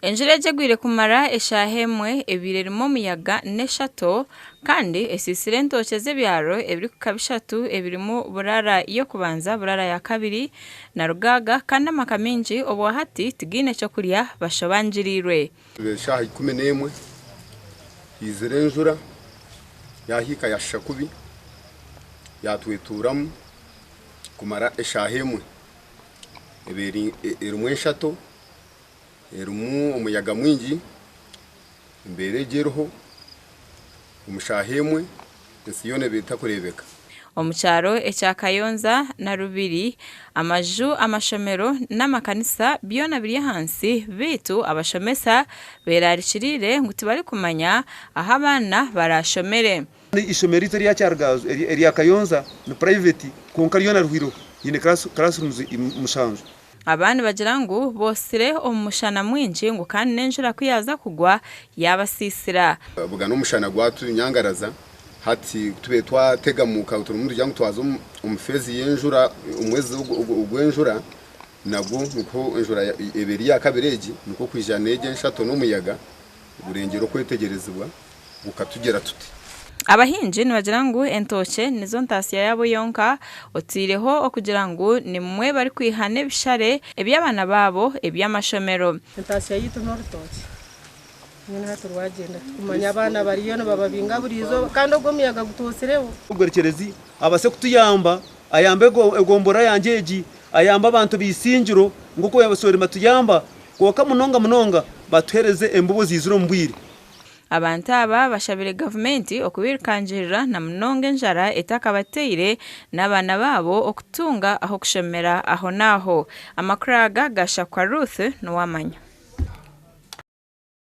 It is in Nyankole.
Enjura egi egwire kumara eshaaha emwe ebaire erimu omuyaga n'eshato kandi esiisire entookye z'ebyaro ebirikuhika bishatu ebirimu Burara y'okubanza, Burara ya kabiri na Rugaaga kandi amaka maingi obwahati tigaine ky'okurya bashobangiriirwe. Eshaaha 11 haizire enjura yaahiika yaashisha kubi yaatwetuuramu kumara eshaaha emwe ebaire erimu enshato. Erimu omuyaga mwingi, embeera egi eriho omu shaaha emwe ensi yoona ebaire etakureebeka. Omu kyaro ekya Kayonza na Rubiri, amaju, amashomero n'amakanisa byona biri ahansi beitu abashomesa berarikiriire ngu tibarikumanya ahu abaana baraashomere. Eishomero ryaitu erya Kyarugaju erya Kayonza ni private kwonka ryona rihwireho riine classrooms mushanju. Aba nibagira ngu bootsire omu mushana mwingi ngu kandi n'enjura ku yaaza kugwa yaabasiisira. Bugana omushana gwatunyangaraza, hati tubaire twategamuka turimu nitugira ngu twaza omu feezi y'enjura, omwezi ogw'enjura nagwo nikwo enjura eba eri yakabiri egi nikwo kwija n'egi enshato n'omuyaga gurengyera okwetegyerezibwa. Gukatugira tuti. Abahingi nibagira ngu entookye nizo ntaasya yaabo yonka, oteireho okugira ngu nimwe barikwiha n'ebishare eby'abaana baabo eby'amashomero. Entaasya yaitu n'orutookye. Mbwenu hati rwagyenda tikumanya abaana bariyo nibababinga buri izooba kandi ogwo omuyaga gutuutsireho. Omuhwerekyerezi abaase kutuyamba, ayambe egomborora yangye egi, ayambe abantu b'eisingiro nk'oku abasoore nibatuyamba, kwonka munonga munonga batuheereze embibo ziizire omu bwire. Abantu aba bashabire gavumenti okubirukangirira na munonga enjara etakabateire n'abaana baabo okutunga ah'okushomera aho n'aho. Amakuru aga gashakwa Ruth Nuwamanya.